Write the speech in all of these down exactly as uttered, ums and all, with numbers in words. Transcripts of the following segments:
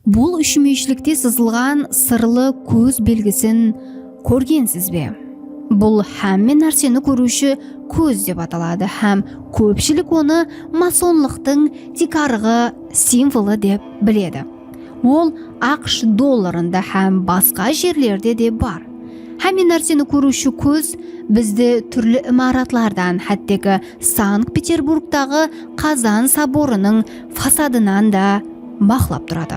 Bul úshmúyeshlikte sızılǵan sırlı kóz belgisin kórgensiz be? Bul hámme nárseni kóriwshi kóz dep ataladı hám kópshilik onı masonlıqtıń tiykarǵı simvolı dep biledi. Ol AQSh dollarında hám basqa jerlerde de bar. Hámme nárseni kóriwshi kóz bizdi túrli imaratlardan, hátteki Sankt-Peterburgtaǵı Qazan soborınıń fasadınan da baqlap turadı.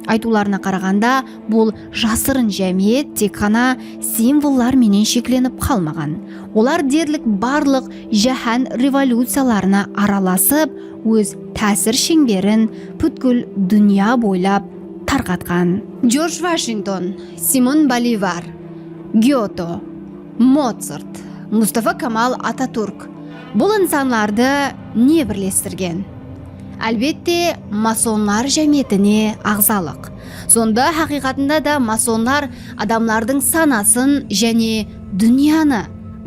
Aytıwlarına qaraǵanda, bul jasırın jámiyet tek ǵana simvollar menen sheklenip qalmaǵan. Olar derlik barlıq jáhán revolyuciyalarına aralasıp, óz tásir sheńberin pútkil dúnya boylap tarqatqan. Jorj Vashington, Simon Bolivar, Gyoto, Motsart, Mustafa Kamal Ataturk, bul insanlardı ne birlestirgen? Álbette, masonlar jámiyetine aǵzalıq. Sonda haqıyqatında da masonlar adamlardıń sanasın jáne dúnyanı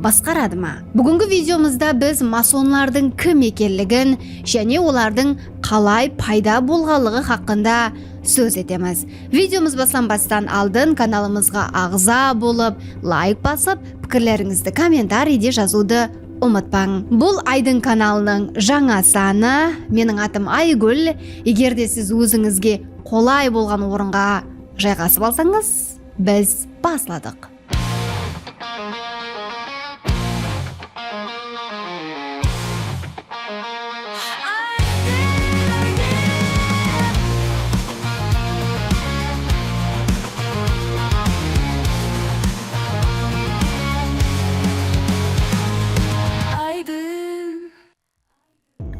basqaradı ma? Búgingi videomızda biz masonlardıń kim ekenligin jáne olardıń qalay payda bolǵanlıǵı haqqında sóz etemiz. Videomız baslanbastan aldın kanalımızǵa aǵza bolıp, layk basıp, pikirlerińizdi kommentariyde jazıwdı umıtpań. Bul Aydın kanalınıń jańa sanı. Meniń atım Aygúl. Eger de siz ózińizge qolay bolǵan orınǵa jayǵasıp alsańız, biz basladıq.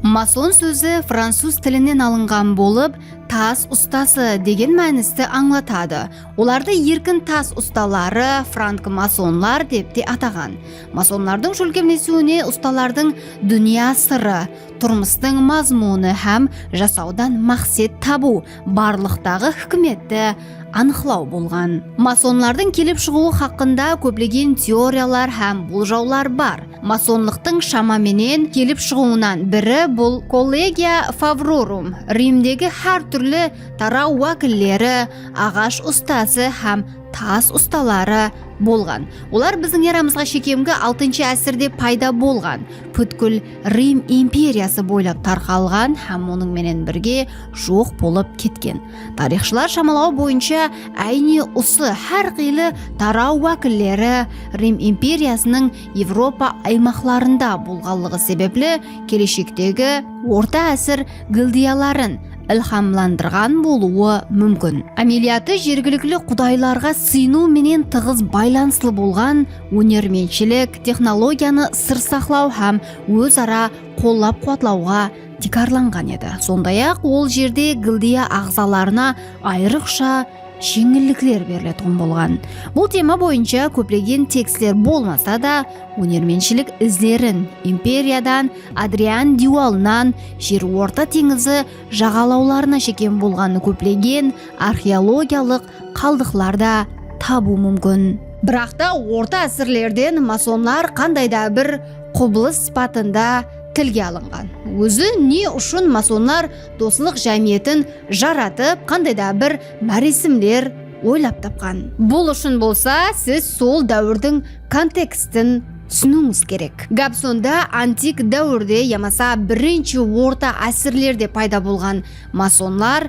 Mason sózi fransuz tilinen alınǵan bolıp, tas ustası degen mánisti ańlatadı. Olardı erkin tas ustaları, frankmasonlar dep te ataǵan. Masonlardıń shólkemlesiwine ustalardıń dúnya sırı, turmıstıń mazmunı hám jasawdan maqset tabıw, barlıqtaǵı hikmetti anıqlaw bolǵan. Masonlardıń kelip shıǵıwı haqqında kóplegen teoriyalar hám boljawlar bar. Masonlıqtıń shama menen kelip shıǵıwınan biri bul Collegia Favrorum, Rimdegi hár túrli taraw wákilleri, aǵash ustası hám tas ustaları bolǵan. Olar biziń eramızǵa shekemgi altınshı ásirde payda bolǵan. Pútkil Rim imperiyası boylap tarqalǵan hám onıń menen birge joq bolıp ketken. Tariyxshılar shamalawı boyınsha, áyne usı hár qıylı taraw wákilleri Rim imperiyasınıń Evropa aymaqlarında bolǵanlıǵı sebepli, keleshektegi orta ásir gildiyaların ilhamlandırǵan bolıwı múmkin. Ámeliyatı jergilikli qudaylarǵa sıyınıw menen tıǵız baylanıslı bolǵan, ónermentshilik, texnologiyanı sır saqlaw hám óz-ara qollap-quwatlawǵa tiykarlanǵan edi. Sonday-aq, ol jerde gildiya aǵzalarına ayrıqsha jeńillikler beriletuǵın bolǵan. Bul tema boyınsha kóplegen tekstler bolmasa da, ónermentshilik izlerin imperiyadan Adrian diywalınan Jer Orta teńizi jaǵalawlarına shekem bolǵan kóplegen arxeologiyalıq qaldıqlarda tabıw múmkin. Biraq ta orta ásirlerden masonlar qanday da bir qubılıs sıpatında tilge alınǵan. Ózi ne ushın masonlar doslıq jámiyetin jaratıp, qanday da bir máresimler oylap tapqan. Bul ushın bolsa siz sol dáwirdiń kontekstin túsiniwińiz kerek. Gáp sonda, antik dáwirde yamasa birinshi orta ásirlerde payda bolǵan masonlar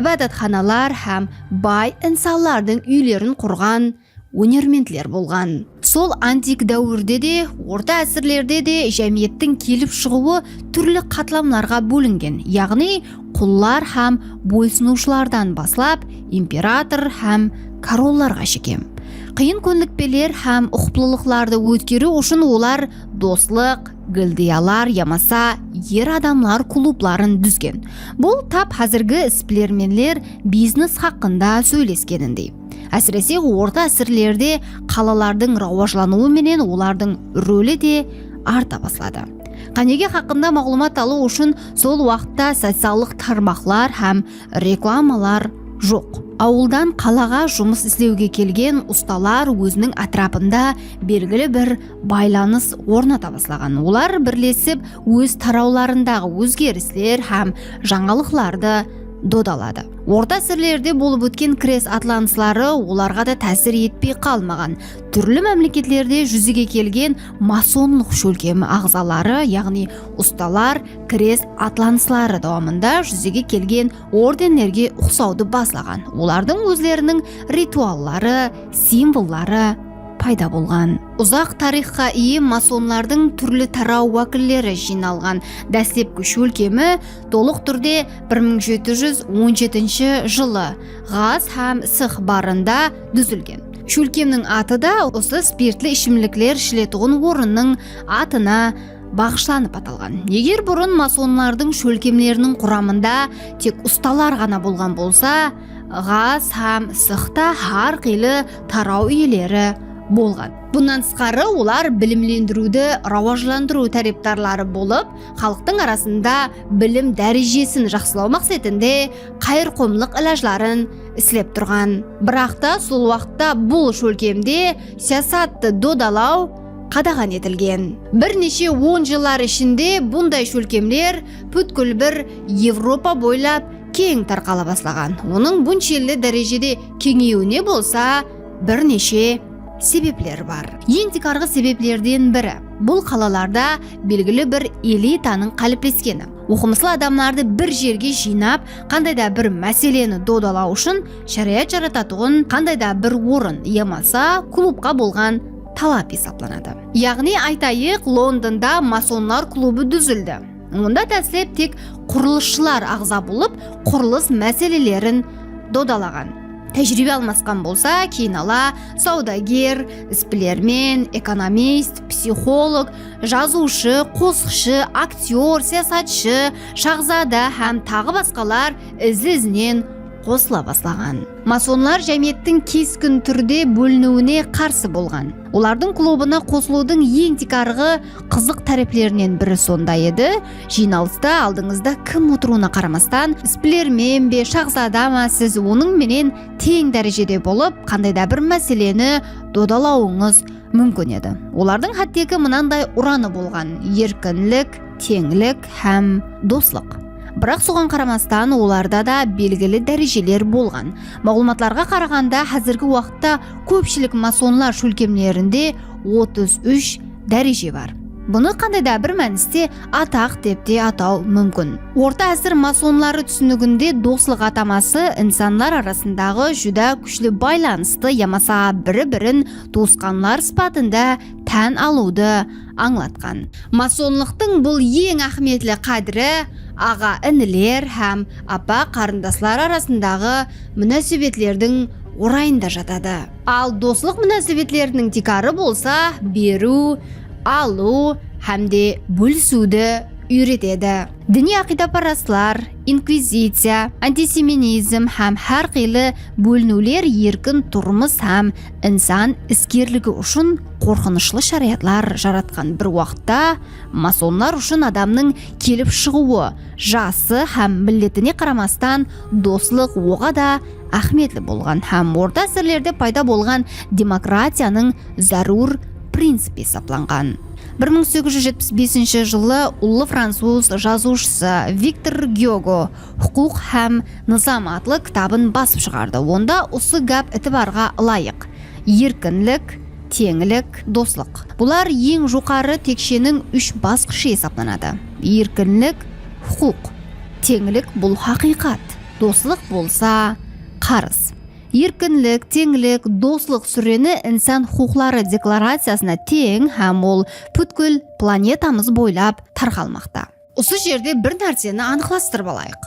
ibadatxanalar hám bay insanlardıń úylerin qurǵan ónermentler bolǵan. Sol antik dáwirde de, orta ásirlerde de jámiyettiń kelip shıǵıwı túrli qatlamlarǵa bólingen, yaǵnıy qullar hám boysınıwshılardan baslap, imperator hám korollarǵa shekem. Qıyın kónlikpeler hám uqıplılıqlardı ótkeriw ushın olar doslıq, gildiyalar yamasa er adamlar klubların dúzgen. Bul tap házirgi isbilermenler biznes haqqında sóyleskenindey. Ásirese, orta ásirlerde qalalardıń rawajlanıwı menen olardıń roli de arta basladı. Qánige haqqında maǵlıwmat alıw ushın sol waqıtta sociallıq tarmaqlar hám reklamalar joq. Awıldan qalaǵa jumıs islewge kelgen ustalar óziniń átirapında belgili bir baylanıs ornata baslaǵan. Olar birlesip, óz tarawlarındaǵı ózgerisler hám jańalıqlardı dodaladı. Orta ásirlerde bolıp ótken kres atlanısları olarǵa da tásir etpey qalmaǵan. Túrli mámleketlerde júzege kelgen masonlıq shólkemi aǵzaları, yaǵnıy ustalar kres atlanısları dawamında júzege kelgen ordenlerge uqsawdı baslaǵan. Olardıń ózleriniń ritualları, simvolları payda bolǵan. Uzaq tariyxqa iye masonlardıń túrli taraw wákilleri jıynalǵan dáslepki shólkemi tolıq túrde bir mıń jeti júz on jetinshi jılı Ǵaz hám Sıx barında dúzilgen. Shólkemniń atı da usı spirtli ishimlikler ishiletuǵın orınnıń atına baǵıshlanıp atalǵan. Eger burın masonlardıń shólkemleriniń quramında tek ustalar ǵana bolǵan bolsa, Ǵaz hám Sıxta hár qıylı taraw iyeleri bolǵan. Bunnan tısqarı, olar bilimlendiriwdi rawajlandırıw tárepdarları bolıp, xalıqtıń arasında bilim dárejesin jaqsılaw maqsetinde qayırqomlıq ilajların islep turǵan. Biraq ta sol waqıtta bul shólkemde siyasattı dodalaw qadaǵan etilgen. Bir neshe on jıllar ishinde bunday shólkemler pútkil bir Evropa boylap keń tarqala baslaǵan. Onıń bunshelli dárejede keńeyiwine bolsa bir neshe sebepler bar. Eń tiykarǵı sebeplerden biri, bul qalalarda belgili bir elitanıń qálipleskeni. Oqımıslı adamlardı bir jerge jıynap, qanday da bir máseleni dodalaw ushın sharayat jaratatuǵın qanday da bir orın yamasa klubqa bolǵan talap esaplanadı. Yaǵnıy, aytayıq, Londonda masonlar klubı dúzildi. Onda dáslep tek qurılısshılar aǵza bolıp, qurılıs máselelerin dodalaǵan. Tájiriybe almasqan bolsa, keyin ala sawdager, isbilermen, ekonomist, psixolog, jazıwshı, qosıqshı, aktyor, siyasatshı, shahzada hám taǵı basqalar izli-izinen qosıla baslaǵan. Masonlar jámiyettiń keskin túrde bóliniwine qarsı bolǵan. Olardıń klubına qosılıwdıń eń tiykarǵı qızıq táreplerinen biri sonday edi. Jıynalısta aldıńızda kim otırıwına qaramastan, isbilermen be, shahzada ma, siz onıń menen teń dárejede bolıp, qanday da bir máseleni dodalawıńız múmkin edi. Olardıń hátteki mınanday uranı bolǵan: erkinlik, teńlik hám doslıq. Biraq soǵan qaramastan, olarda da belgili dárejeler bolǵan. Maǵlıwmatlarǵa qaraǵanda, házirgi waqıtta kópshilik masonlar shólkemlerinde otız úsh dáreje bar. Bunı qanday da bir mániste ataq dep te ataw múmkin. Orta ásir masonları túsiniginde doslıq ataması insanlar arasındaǵı júdá kúshli baylanıstı yamasa biri-birin tuwısqanlar sıpatında tán alıwdı ańlatqan. Masonlıqtıń bul eń áhmiyetli qádiri aǵa-iniler hám apa-qarındaslar arasındaǵı múnásibetlerdiń orayında jatadı. Al doslıq múnásibetleriniń tiykarı bolsa beriw, alıw hám de bólisiwdi úyretedi. Diniy aqıydaparastlar, inkviziciya, antisemitizm hám hár qıylı bóliniwler erkin turmıs hám insan iskerligi ushın qorqınıshlı sharayatlar jaratqan bir waqıtta, masonlar ushın adamnıń kelip shıǵıwı, jası hám milletine qaramastan, doslıq oǵada áhmiyetli bolǵan hám orta ásirlerde payda bolǵan demokratiyanıń zárúr principi esaplanǵan. Bir mıń segiz júz jetpis besinshi jılı ullı francuz jazıwshısı Viktor Gyogo Huqıq hám nızam atlı kitabın basıp shıǵardı. Onda usı gáp itibarǵa ılayıq: erkinlik, teńlik, doslıq. Bular eń joqarı teksheniń úsh basqıshı esaplanadı. Erkinlik, huqıq. Teńlik, bul haqıyqat. Doslıq bolsa qarız. Erkinlik, teńlik, doslıq súreni insan huqıqları deklaraciyasına teń hám ol pútkil planetamız boylap tarqalmaqta. Usı jerde bir nárseni anıqlastırıp alayıq.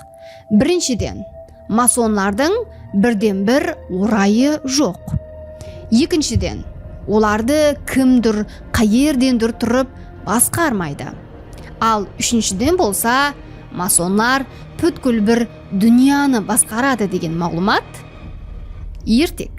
Birinshiden, masonlardıń birden-bir orayı joq. Ekinshiden, olardı kimdur, qayerdendur turıp basqarmaydı. Al úshinshiden bolsa, masonlar pútkil bir dúnyanı basqaradı degen maǵlıwmat ertek.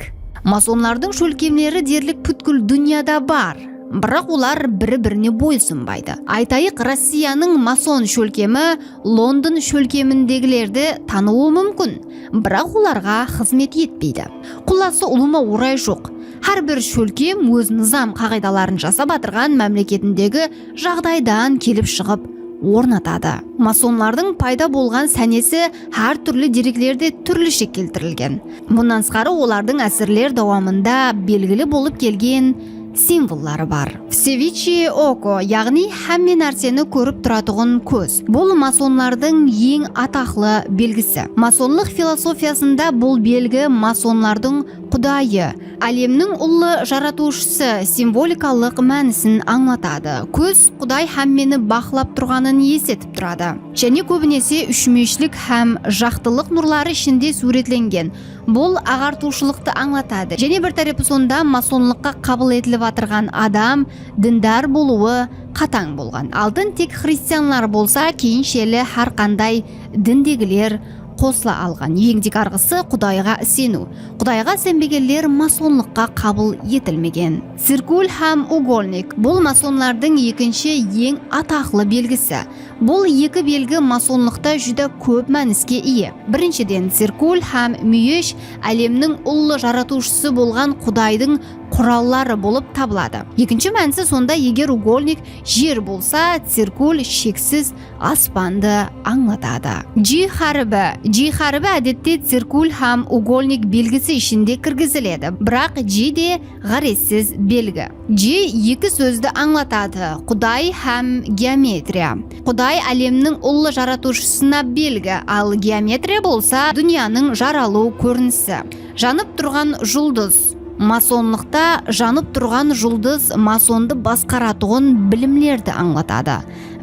Masonlardıń shólkemleri derlik pútkil dúnyada bar, biraq olar biri-birine boysınbaydı. Aytayıq, Rossiyanıń mason shólkemi London shólkemindegilerdi tanıwı múmkin, biraq olarǵa xızmet etpeydi. Qullası, ulıwma oray joq. Hár bir shólkem óz nızam qaǵıydaların jasap atırǵan mámleketindegi jaǵdaydan kelip shıǵıp ornatadı. Masonlardıń payda bolǵan sánesi hár túrli dereklerde túrlishe keltirilgen. Bunnan tısqarı, olardıń ásirler dawamında belgili bolıp kelgen simvolları bar. Всевидящее око, yaǵnıy hámme nárseni kórip turatuǵın kóz. Bul masonlardıń eń ataqlı belgisi. Masonlıq filosofiyasında bul belgi masonlardıń qudayı, álemniń ullı jaratıwshısı simvolikalıq mánisin ańlatadı. Kóz quday hámmeni baqlap turǵanın esletip turadı. Jáne kóbinese úshmúyeshlik hám jaqtılıq nurları ishinde súwretlengen. Bul aǵartıwshılıqtı ańlatadı. Jáne bir tárepi sonda masonlıqqa qabıl etilip atırǵan adam dindar bolıwı qatań bolǵan. Aldın tek xristianlar bolsa, keyinshelli hár qanday dindegiler qosıla alǵan. Eń tiykarǵısı qudayǵa iseniw. Qudayǵa isenbegenler masonlıqqa qabıl etilmegen. Cirkul hám ugolnik, bul masonlardıń ekinshi eń ataqlı belgisi. Bul eki belgi masonlıqta júdá kóp mániske iye. Birinshiden, cirkul hám múyesh álemniń ullı jaratıwshısı bolǵan qudaydıń quralları bolıp tabıladı. Ekinshi mánisi sonda, eger ugolnik jer bolsa, cirkul sheksiz aspandı ańlatadı. G háribi. G háribi ádette cirkul hám ugolnik belgisi ishinde kirgiziledi. Biraq G de ǵárezsiz belgi. G eki sózdi ańlatadı, quday hám geometriya. Quday álemniń ullı jaratıwshısına belgi, al geometriya bolsa dúnyanıń jaralıw kórinisi. Janıp turǵan juldız. Masonlıqta janıp turǵan juldız masondı basqaratuǵın bilimlerdi ańlatadı.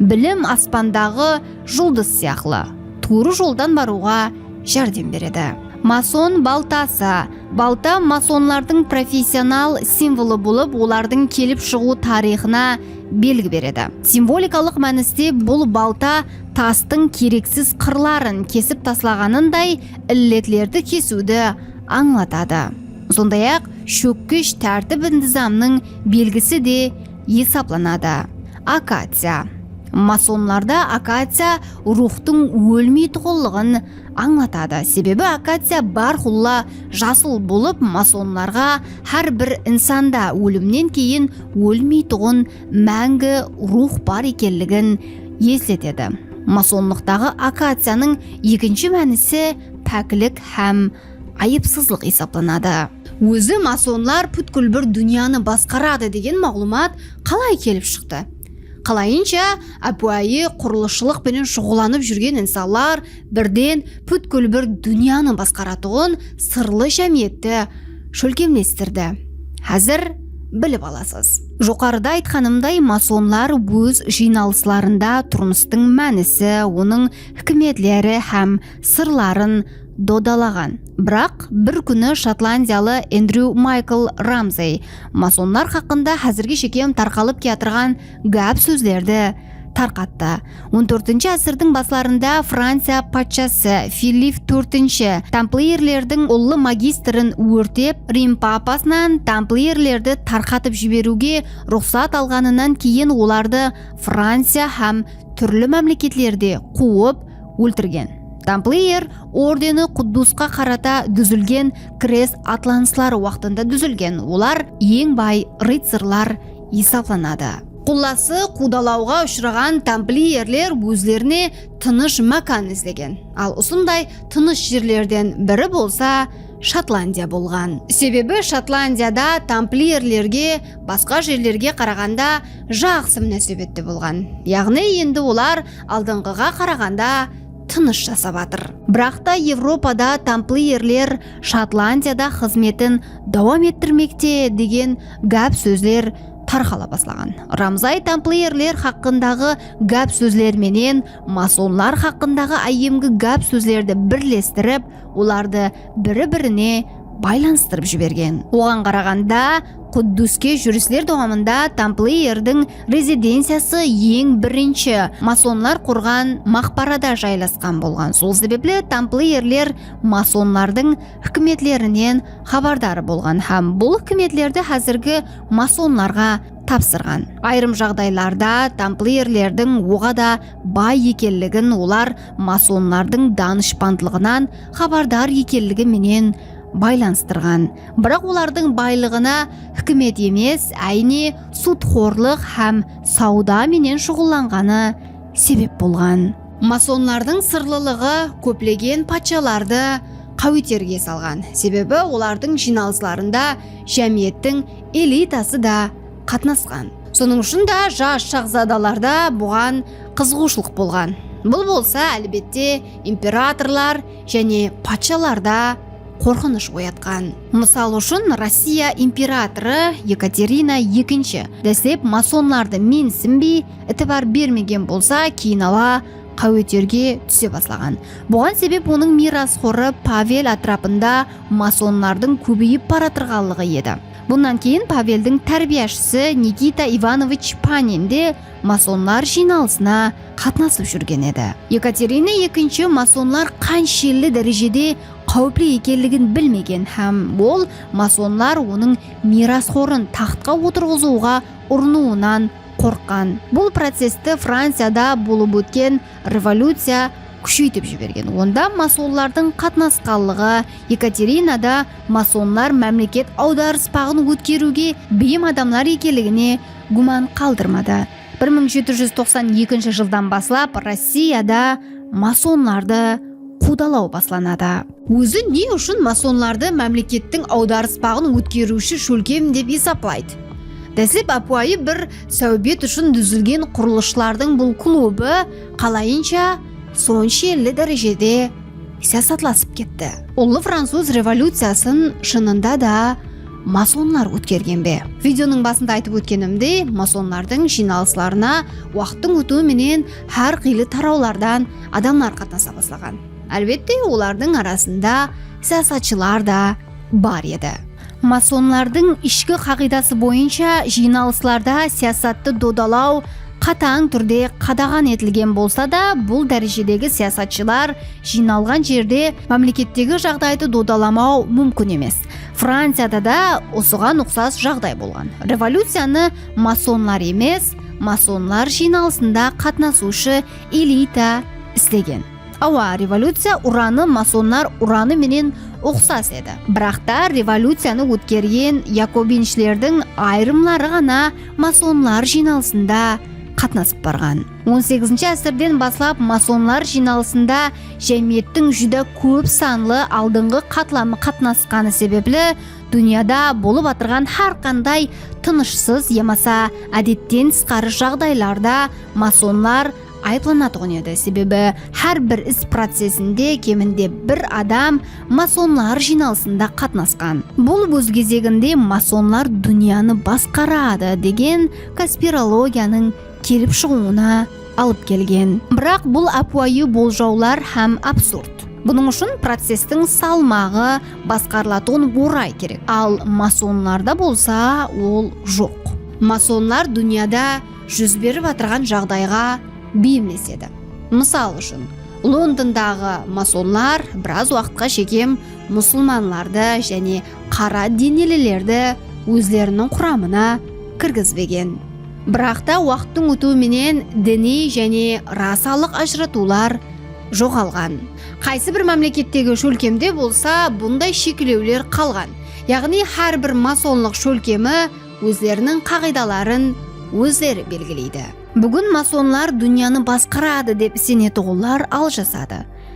Bilim aspandaǵı juldız sıyaqlı, tuwrı joldan barıwǵa járdem beredi. Mason baltası. Balta masonlardıń professional simvolı bolıp, olardıń kelip shıǵıw tariyxına belgi beredi. Simvolikalıq mániste bul balta tastıń kereksiz qırların kesip taslaǵanınday illetlerdi kesiwdi ańlatadı. Sonday-aq, shókkish tártip-intizamnıń belgisi de esaplanadı. Akaciya. Masonlarda akaciya ruwxtıń ólmeytuǵınlıǵın ańlatadı. Sebebi akaciya bárqulla jasıl bolıp, masonlarǵa hár bir insanda ólimnen keyin ólmeytuǵın máńgi ruwx bar ekenligin esletedi. Masonlıqtaǵı akaciyanıń ekinshi mánisi páklik hám ayıpsızlıq esaplanadı. Ózi masonlar pútkil bir dúnyanı basqaradı degen maǵlıwmat qalay kelip shıqtı? Qalayınsha, ápiwayı qurılısshılıq penen shuǵıllanıp júrgen insanlar birden pútkil bir dúnyanı basqaratuǵın sırlı jámiyetti shólkemlestirdi? Házir bilip alasız. Joqarıda aytqanımday, masonlar óz jıynalıslarında turmıstıń mánisi, onıń hikmetleri hám sırların dodalaǵan. Biraq bir kúni shotlandiyalı Endryu Maykl Ramzey masonlar haqqında házirge shekem tarqalıp kiyatırǵan gáp-sózlerdi tarqattı. On tórtinshi ásirdiń baslarında Franciya patshası Filipp tórtinshi tampliyerlerdiń ullı magistrin órtep, Rim papasınan tampliyerlerdi tarqatıp jiberiwge ruxsat alǵanınan keyin olardı Franciya hám túrli mámleketlerde quwıp óltirgen. Tamplier ordeni Quddusqa qarata dúzilgen krest atlanısları waqtında dúzilgen. Olar eń bay rıtsarlar esaplanadı. Qullası, quwdalawǵa ushıraǵan tampliyerler ózlerine tınısh mákan izlegen. Al usınday tınısh jerlerden biri bolsa Shotlandiya bolǵan. Sebebi Shotlandiyada tampliyerlerge basqa jerlerge qaraǵanda jaqsı múnásibette bolǵan. Yaǵnıy endi olar aldınǵıǵa qaraǵanda tınısh jasap atır. Biraq ta Evropada tampliyerler Shotlandiyada xızmetin dawam ettirmekte degen gáp-sózler tarqala baslaǵan. Ramzay tampliyerler haqqındaǵı gáp-sózler menen masonlar haqqındaǵı áyyemgi gáp-sózlerdi birlestirip, olardı biri-birine baylanıstırıp jibergen. Oǵan qaraǵanda, Qudduske júrisler dawamında tampliyerdiń rezidenciyası eń birinshi masonlar qurǵan maqbarada jaylasqan bolǵan. Sol sebepli tampliyerler masonlardıń hikmetlerinen xabardar bolǵan hám bul hikmetlerdi házirgi masonlarǵa tapsırǵan. Ayırım jaǵdaylarda tampliyerlerdiń oǵada bay ekenligin olar masonlardıń danıshpandlıǵınan xabardar ekenligi menen baylanıstırǵan. Biraq olardıń baylıǵına hikmet emes, áyne sudxorlıq hám sawda menen shuǵıllanǵanı sebep bolǵan. Masonlardıń sırlılıǵı kóplegen patshalardı qáweterge salǵan. Sebebi olardıń jıynalıslarında jámiyettiń elitası da qatnasqan. Sonıń ushın da jas shahzadalarda buǵan qızıǵıwshılıq bolǵan. Bul bolsa, álbette, imperatorlar jáne patshalarda qorqınısh oyatqan. Mısal ushın, Rossiya imperatorı Yekaterina ekinshi dáslep masonlardı mensinbey, itibar bermegen bolsa, keyin ala qáweterge túse baslaǵan. Buǵan sebep onıń miyrasxorı Pavel átirapında masonlardıń kóbeyip baratırǵanlıǵı edi. Bunnan keyin Paveldiń tárbiyashısı Nikita Ivanovich Panin de masonlar jıynalısına qatnasıp júrgen edi. Yekaterina ekinshi masonlar qanshelli dárejede qáwipli ekenligin bilmegen hám ol masonlar onıń miyrasxorın taxtqa otırǵızıwǵa urınıwınan qorqqan. Bul processti Franciyada bolıp ótken revolyuciya kúsheytip jibergen. Onda masonlardıń qatnasqanlıǵı, Yekaterinada masonlar mámleket awdarıspaǵın ótkeriwge beyim adamlar ekenligine gúman qaldırmadı. Bir mıń jeti júz toqsan ekinshi jıldan baslap Rossiyada masonlardı quwdalaw baslanadı. Ózi ne ushın masonlardı mámlekettiń awdarıspaǵın ótkeriwshi shólkem dep esaplaydı? Dáslep ápiwayı bir sáwbet ushın dúzilgen qurılısshılardıń bul klubı qalayınsha sonshelli dárejede siyasatlasıp ketti? Ullı francuz revolyuciyasın shınında da masonlar ótkergen be? Videonıń basında aytıp ótkenimdey, masonlardıń jıynalıslarına waqıttıń ótiwi menen hár qıylı tarawlardan adamlar qatnasa baslaǵan. Álbette, olardıń arasında siyasatshılar da bar edi. Masonlardıń ishki qaǵıydası boyınsha jıynalıslarda siyasattı dodalaw qatań túrde qadaǵan etilgen bolsa da, bul dárejedegi siyasatshılar jıynalǵan jerde mámlekettegi jaǵdaydı dodalamaw múmkin emes. Franciyada da usıǵan uqsas jaǵday bolǵan. Revolyuciyanı masonlar emes, masonlar jıynalısında qatnasıwshı elita islegen. Awa, revolyuciya uranı masonlar uranı menen uqsas edi. Biraq ta revolyuciyanı ótkergen yakobinshlerdiń ayırımları ǵana masonlar jıynalısında qatnasıp barǵan. On segizinshi ásirden baslap masonlar jıynalısında jámiyettiń júdá kóp sanlı aldınǵı qatlamı qatnasqanı sebepli, dúnyada bolıp atırǵan hár qanday tınıshsız yamasa ádetten tısqarı jaǵdaylarda masonlar ayıplanatuǵın edi. Sebebi hár bir is procesinde keminde bir adam masonlar jıynalısında qatnasqan. Bul, óz gezeginde, masonlar dúnyanı basqaradı degen konspirologiyanıń kelip shıǵıwına alıp kelgen. Biraq bul ápiwayı boljawlar hám absurd. Bunıń ushın processtiń salmaǵı, basqarılatuǵın oray kerek. Al masonlarda bolsa ol joq. Masonlar dúnyada júz berip atırǵan jaǵdayǵa beyimlesedi. Mısal ushın, Londondaǵı masonlar biraz waqıtqa shekem musılmanlardı jáne qara denelilerdi ózleriniń quramına kirgizbegen. Biraq ta waqıttıń ótiwi menen diniy jáne rasalıq ajıratıwlar joǵalǵan. Qaysı bir mámlekettegi shólkemde bolsa bunday sheklewler qalǵan. Yaǵnıy hár bir masonlıq shólkemi ózleriniń qaǵıydaların ózleri belgileydi. Búgin masonlar dúnyanı basqaradı dep isenetuǵınlar aljasadı.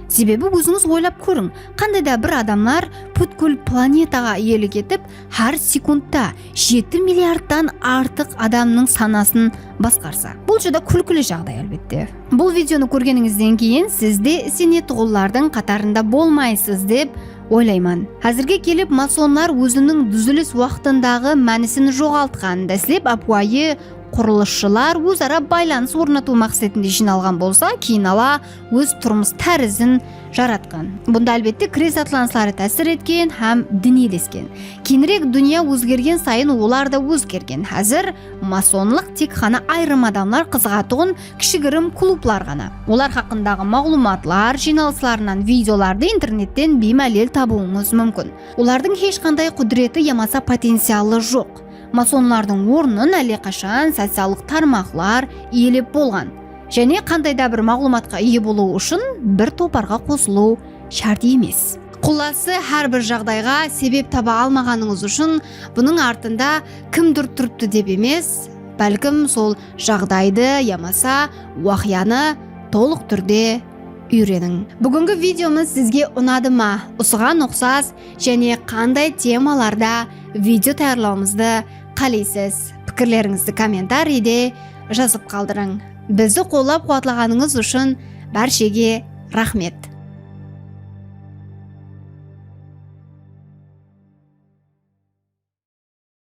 Sebebi ózińiz oylap kóriń, qanday da bir adamlar pútkil planetaǵa iyelik etip, hár sekundta jeti milliardtan artıq adamnıń sanasın basqarsa. Bul júdá kúlkili jaǵday, álbette. Bul videonı kórgenińizden keyin siz de isenetuǵınlardıń qatarında bolmaysız dep oylayman. Házirge kelip masonlar óziniń dúzilis waqtındaǵı mánisin joǵaltqan. Dáslep ápiwayı qurılısshılar óz-ara baylanıs ornatıw maqsetinde jıynalǵan bolsa, keyin ala óz turmıs tárizin jaratqan. Bunda, álbette, kres atlanısları tásir etken hám diniylesken. Keyinirek dúnya ózgergen sayın olar da ózgergen. Házir masonlıq tek ǵana ayırım adamlar qızıǵatuǵın kishigirim klublar ǵana. Olar haqqındaǵı maǵlıwmatlar, jıynalıslarınan videolardı internetten biymálel tabıwıńız múmkin. Olardıń hesh qanday qúdireti yamasa potencialı joq. Masonlardıń ornın álleqashan sociallıq tarmaqlar iyelep bolǵan. Jáne qanday da bir maǵlıwmatqa iye bolıw ushın bir toparǵa qosılıw shárt emes. Qullası, hár bir jaǵdayǵa sebep taba almaǵanıńız ushın bunıń artında kimdur turıptı dep emes, Bálkim sol jaǵdaydı yamasa waqıyanı tolıq túrde úyreniń. Búgingi videomız sizge unadı ma? Usıǵan uqsas jáne qanday temalarda video tayarlawımızdı qáleysiz? Pikirlerińizdi kommentariyde jazıp qaldırıń. Bizdi qollap-quwatlaǵanıńız ushın bárshege raxmet.